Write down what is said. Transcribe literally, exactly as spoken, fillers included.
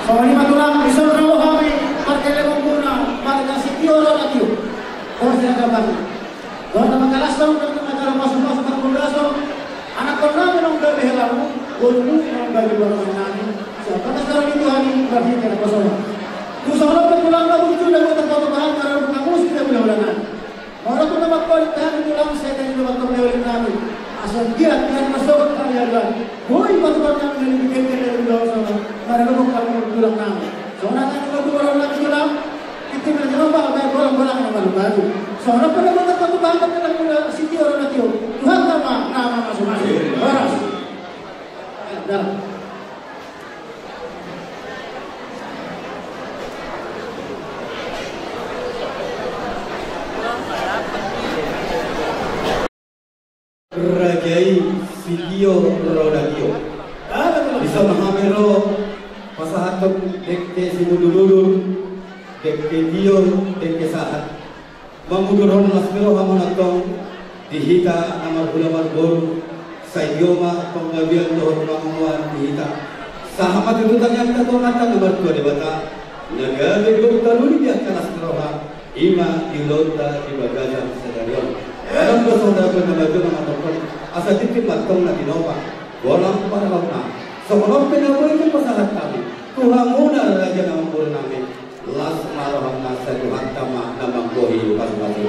Songon i ma tulang, dison ro hami martele muna, marga Sitio ro na tio. Bos ya kabar. Dohot na mangkalashon, dohot na mangkalashon, anakkon nami naung gabe helamu, boru nami naung gabe boru nami. Siapa na saro di Tuhan i, berarti kena kosong. Tu songon on pe tulang na muncul dari tempat Tuhan, karena bukan musim dari bulan-bulan. Molo tung na mangkolit hami tulang, sai tadi na mangkolit hami. Asa dia, dia na sobat kami adalah. Boi patukan nami dari bikin dari bulan sana. Karena bukan kami tulang nami. Songon i ma tulang nami tulang. Itu na jawab apa, bolang-bolang na baru-baru. Songon i ma tulang nami tulang, Sitio ro na tio. Tuhan nama, nama masuk-masuk. Horas. Ayo, dalam. Raja i Sitio ro na tio. Dison hami ro pasahathon dengke simudur-udur, dengke tio, dengke sahat. Mamudurhon las ni roha ma antong di hita na marhula marboru, sai tio ma panggabean dohot pangomoan di hita. Sahat ma tu tangiangta tu Amanta na martua Debata, na gabe goar taruli di angka las ni roha, i ma di ulaonta di bagasan sadari on. Adong do songon na badia na mandokkon, asa tintin ma antong na tinopa, golang pangarahutna. Songon on pe na boi pasahat hami tu hamuna raja na mamboru nami. Las ma roham, sai Tuhanta ma na mambohi pasu-pasu.